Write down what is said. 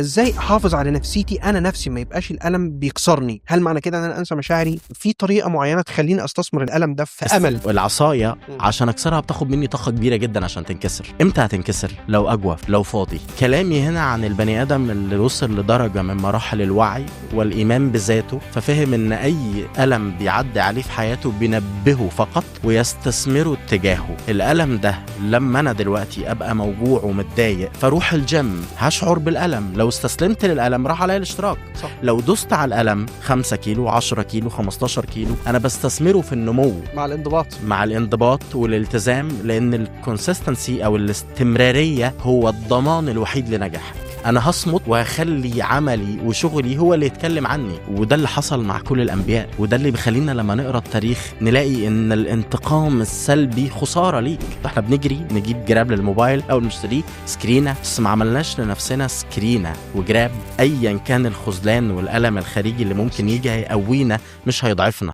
ازاي احافظ على نفسيتي انا نفسي ما يبقاش الالم بيكسرني؟ هل معنى كده ان انا انسى مشاعري؟ في طريقه معينة تخليني استثمر الالم ده في امل؟ العصاية عشان اكسرها بتاخد مني طاقة كبيرة جدا عشان تنكسر. امتى هتنكسر؟ لو اجوف، لو فاضي. كلامي هنا عن البني ادم اللي وصل لدرجة من مراحل الوعي والايمان بذاته، ففهم ان اي الم بيعدي عليه في حياته بينبهه فقط ويستثمره اتجاهه. الالم ده لما انا دلوقتي ابقى موجوع ومتضايق فاروح الجيم هشعر بالالم، لو استسلمت للالم راح عليا الاشتراك. صح. لو دوست على الالم 5 كيلو، 10 كيلو، 15 كيلو، انا بستثمره في النمو. مع الانضباط. مع الانضباط والالتزام، لان ال consistency او الاستمرارية هو الضمان الوحيد لنجاحك. انا هصمت وهخلي عملي وشغلي هو اللي يتكلم عني، وده اللي حصل مع كل الانبياء، وده اللي بيخلينا لما نقرا التاريخ نلاقي ان الانتقام السلبي خسارة ليك. احنا بنجري نجيب جراب للموبايل اول ما نشتريه سكرينه، بس ما عملناش لنفسنا سكرينه وجراب. ايا كان الخذلان والالم الخارجي اللي ممكن يجي هيقوينا مش هيضعفنا.